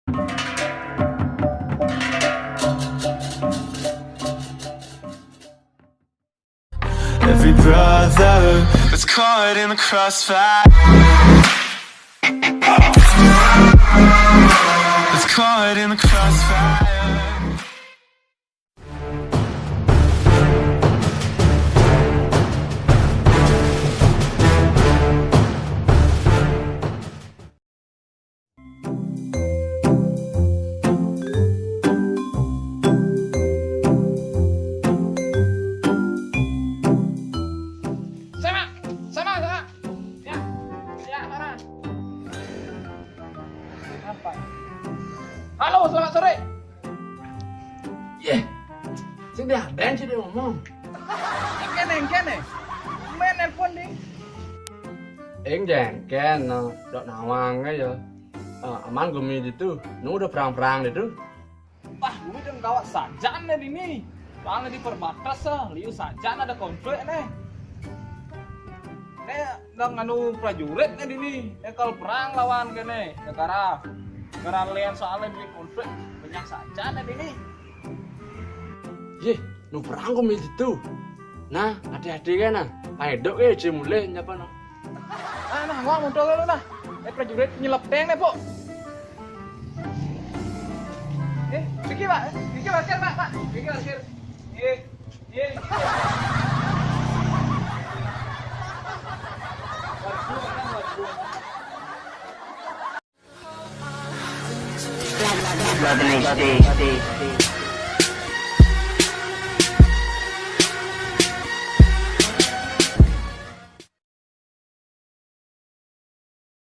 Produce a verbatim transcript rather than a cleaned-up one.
Every brother that's caught in the crossfire, that's caught in the crossfire. Sama, sama, sama. Ya, ya, mana? Apa? Halo, selamat sore. Yeh, sing dia ada sih dia ngomong. Kene, kene. Main nelpon ding. Ing jengken no, dok nawang ya. Eh, aman gumi itu, nu udah perang-perang itu. Wah, gumi dong gawat saja nih ini. Soalnya di perbatas ah, liu saja ada konflik nih. Nih, nggak nganu prajurit nih ini. Eh, kalau perang lawan kene, negara negara lain soalnya di konflik banyak saja nih ini. Yeh, nu perang gumi itu. Nah, hati-hati kan nah. Paedok ya, je mulai nyapa no. Ah, nah, gua mundur dulu nah. Eh, prajurit nyelepeng nih, Bu. Eh, Vicky, Pak. Vicky parkir, Pak, Pak. Vicky parkir. Eh, eh. Waduh, kan, waduh.